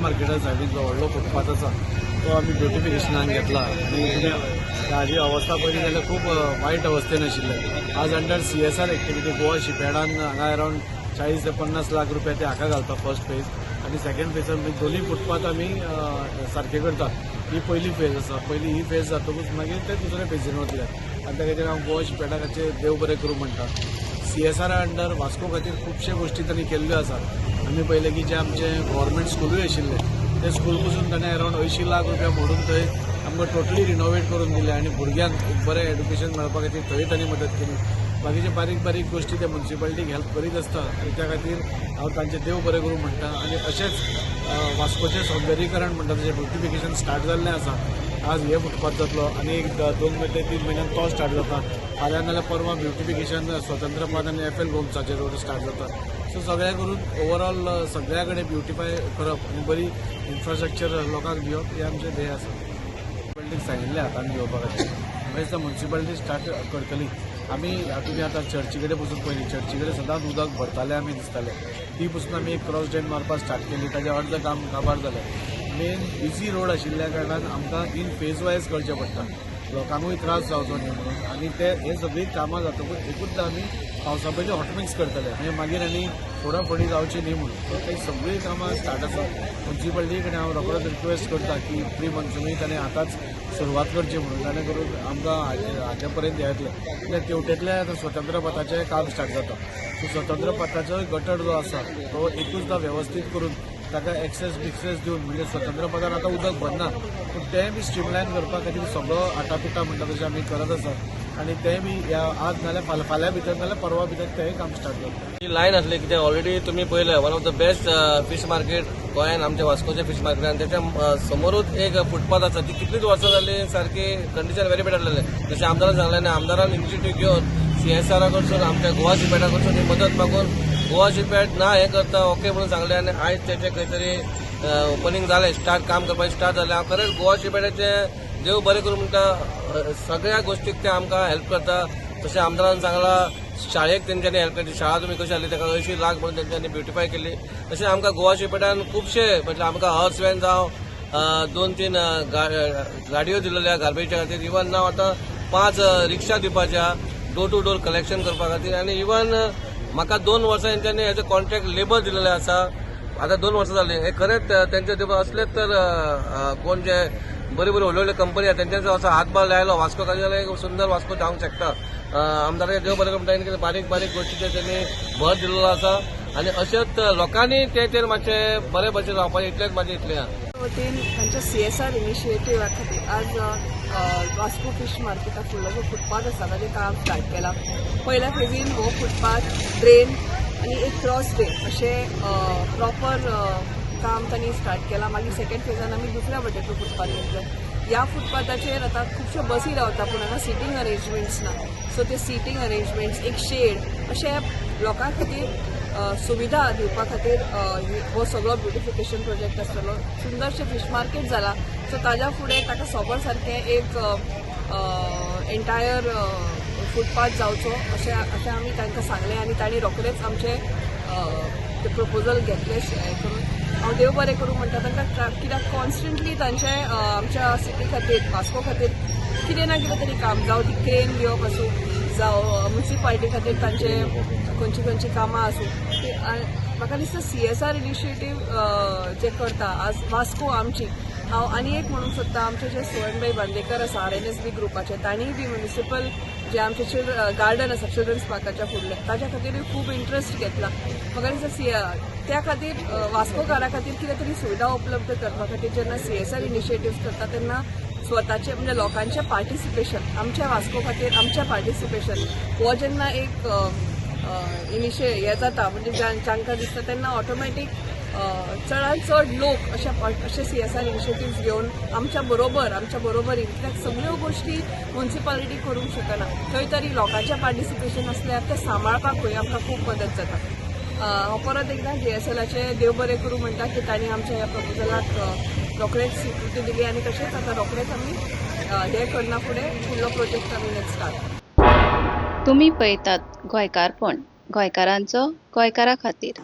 मार्केटा सायडीन जो व्हडलो फुटपाथ आसा तो आमी ब्युटिफिकेशनाक घेतला आनी ताजी अवस्था पळयली जाल्यार खूब वायट अवस्थेन आशिल्ले. आज अंडर सीएसआर एक्टिविटी गोवा शिपयार्डान हांगा अरावंड 40 ते 50 लाख रुपया ते हाका घालता फर्स्ट फेज आनी सेकंड फेजान दोनूय फुटपाथ आमी सारके करता. ही पयली फेज आसा. पयली ही फेज जातकूच मागीर ते दुसऱ्या फेजीन वतले आनी त्या खातीर हांव गोवा शिपयार्डा देव बरें करूं म्हणटा. सीएसआर अंडर वास्को खातीर खुबशे गोश्टी तांणी केल्ल्यो आसात. आमी पळयलें की जे आमचे गव्हर्मेंट स्कुलूय आशिल्ले ते स्कूल पसून ताणें अरावंड 80 लाख रुपया मोडून थंय आमकां टोटली रिनोवेट करून दिले आनी भुरग्यांक एक बरें एड्युकेशन मेळपा खातीर थंय तांणी मदत केली. बाकीचे बारीक बारीक गोश्टी ते म्युनिसिपालिटीक हेल्प करीत आसता आनी त्या खातीर हांव तांचें देव बरें करूं म्हणटा. आनी अशेंच वास्कोचें सौंदर्यीकरण म्हणटा तशें ब्युटिफिकेशन स्टार्ट जाल्लें आसा. आज हे फुटपाथ जातलो आनी एक 2 ते 3 म्हयन्यान तो स्टार्ट जाता. फाल्यां नाल्यार परवां ब्युटिफिकेशन स्वतंत्र पथ आनी एफ एल गोम्साचेर रोड स्टार्ट जाता. सो सगळें करून ओवरऑल सगळ्या कडेन ब्युटिफाय करप आनी बरी इन्फ्रास्ट्रक्चर लोकांक दिवप हें आमचें ध्येय आसा. म्युनिसिपालिटीक सांगिल्लें हातान घेवपा खातीर मागीर म्युनिसिपालिटी स्टार्ट करतली. आमी तुमी आतां चर्ची कडेन पसून पळयली, चर्ची कडेन सदांच उदक भरतालें आमी दिसतालें, ती पसून आमी एक क्रॉस ड्रेन मारपाक स्टार्ट केली. ताजें अर्द काम काबार जालें. मेन बिजी रोड आशिल्ल्या कारणान आमकां इन फेज वायज करचें पडटा, लोकांकूय त्रास जावचो न्ही म्हणून. आनी ते हे सगळीं कामां जातकूच एकूच आमी पावसा पयलीं हॉटमिक्स करतले म्हणजे मागीर आनी फोडाफोडी जावची न्ही म्हणून. सो ते सगळीं कामां स्टार्ट आसा. म्युनिसिपालिटी कडेन हांव रोखडोच रिक्वेस्ट करता की प्री मॉन्सुनूय ताणें आतांच सुरवात करची म्हणून, जाणे करून आमकां हाजे पर्यंत हें येतलें. कित्याक तेवटेंतलें आतां स्वतंत्र पथाचें काम स्टार्ट जाता. सो स्वतंत्र पथाचो गटर जो आसा तो एकूचदा वेवस्थीत करून ताका एक्सेस बिक्सेस दिवन म्हणजे स्वतंत्र पथार आतां उदक भरना पूण तें बी स्ट्रीमलायन करपा खातीर सगळो आटापिटा म्हणटा तशें आमी करत आसा आनी तें बी ह्या आज नाल्यार फाल्यां भितर नाल्यार परवा भितर तेंय काम स्टार्ट जातलें. ही लायन आसली कित्याक ऑलरेडी तुमी पळयलें one of the best fish market गोंयान आमच्या वास्कोचें फिश मार्केट आनी त्याच्या समोरूच एक फुटपाथ आसा ती कितलीच वर्सां जाली सारकी कंडिशन व्हेरी बॅड आसलेलें. जशें आमदारान सांगलें आनी आमदारान इनिशिएटीव घेवन सीएसआरा कडसून आमच्या गोवा शिपयार्डा कडसून ही मदत मागून गोवा शिपयार्ड ना हें करता ओके म्हणून सांगलें आनी आयज तेचें खंय तरी ओपनींग जालें, स्टार्ट काम करपाचें स्टार्ट जालें. हांव खरेंच गोवा शिपयार्डाचें देव बरें करूं म्हणटा, सगळ्या गोश्टीक ते आमकां हेल्प करता. तशें आमदारान सांगलां शाळेक तेंच्यांनी हेल्प केली, शाळा तुमी कशी आसली ताका 80 लाख म्हणून तेंच्यांनी ब्युटिफाय केली. तशें आमकां गोवा शिपयार्डान खुबशे म्हटल्यार आमकां हर्स व्हॅन जावं 2-3 गाडयो दिलेल्या गार्बेजच्या खातीर, इवन नाव आतां 5 रिक्षा दिवपाच्या डोर टू डोर कलेक्शन करपा खातीर. आनी इवन म्हाका 2 वर्सां तेंच्यांनी एज अ कॉन्ट्रॅक्ट लेबर दिलेलें आसा. आतां 2 वर्सां जालीं हे खरेंच तेंचे ते असलेच तर कोण जे बरी बरी व्हडल्यो व्हडल्यो कंपनी आसा तेंच्यांचो असो हातभार लायलो वास्को खातीर जाल्यार एक सुंदर वास्को जावंक शकता. आमदाराचे देव बरें म्हणटा की बारीक बारीक गोश्टीचेर तेणी भर दिल्लो आसा आनी अशेंच लोकांनी तेचेर मातशें बरे भशेन रावपाचें इतलेंच म्हाजें इतलें आहा. वतीन तांच्या सीएसआर इनिशिएटिव्हा खातीर आज वास्को फिश मार्केटा फुडलो जो फुटपाथ आसा ताजें काम स्टार्ट केलां. पयल्या फेजीन हो फुटपाथ ड्रेन आनी एक क्रॉस ड्रेन अशें प्रॉपर काम तांणी स्टार्ट केलां. मागीर सेकंड फेजान आमी दुसऱ्या वटेचो फुटपाथ घेतलो. ह्या फुटपाथाचेर आतां खुबश्यो बसी रावता पूण हांगा सिटींग अरेंजमेंट्स ना. सो ते सिटींग अरेंजमेंट्स, एक शेड अशें लोकां खातीर सुविधा दिवपा खातीर हो सगळो ब्युटिफिकेशन प्रोजेक्ट आसतलो. सुंदरशें फिश मार्केट जाला सो ताज्या फुडें ताका सोबत सारकें एक एंटायर फुटपाथ जावचो अशें अशें आमी तांकां सांगलें आनी तांणी रोखडेच आमचें ते प्रपोजल घेतलें हें करून. हांव देव बरें करूं म्हणटा तांकां, कित्याक कॉन्स्टंटली तांचें आमच्या सिटी खातीर वास्को खातीर कितें ना कितें तरी काम, जावं ती क्रेन दिवप आसूं, जावं म्युनिसिपालिटी खातीर तांचे खंयची खंयची कामां आसूं, ती म्हाका दिसता सीएसआर इनिशिएटीव जे करता आज वास्को आमची. हांव आनी एक म्हणूंक सोदता, आमचे जे सोहनभाई बांदेकर आसा आरएनएसबी ग्रुपाचे, तांणीय बी म्युनिसिपल जे आमचे गार्डन आसा चिल्ड्रन्स पार्काच्या फुडलें ताच्या खातीरूय खूब इंट्रस्ट घेतला. म्हाका दिसता त्या खातीर वास्कोकारा खातीर कितें तरी सुविधा उपलब्ध करपा खातीर जेन्ना सीएसआर इनिशिएटिव्स करता तेन्ना स्वताचे म्हणजे लोकांचें पार्टिसिपेशन आमच्या वास्को खातीर आमचें पार्टिसिपेशन हो जेन्ना एक हें जाता म्हणजे जांकां दिसता तेन्ना ऑटोमॅटीक चडांत चड लोक अशे सीएसआर इनिशिएटिव्स घेवन आमच्या बरोबरीन, कित्याक सगळ्यो गोश्टी म्युनिसिपालिटी करूंक शकना, थंय तरी लोकांचें पार्टिसिपेशन आसल्यार तें सांबाळपाकूय आमकां खूब मदत जाता. हांव परत एकदां जेएसएलाचें देव बरें करूं म्हणटा की तांणी आमच्या ह्या प्रपोजलाक रोखडेच स्विकृती दिली आनी तशेंच आतां रोखडेच आमी हें करना फुडें फुडलो प्रोजेक्ट आमी नेक्स्ट स्टार्ट. तुमी पळयतात गोंयकारपण, गोंयकारांचो गोंयकारा खातीर.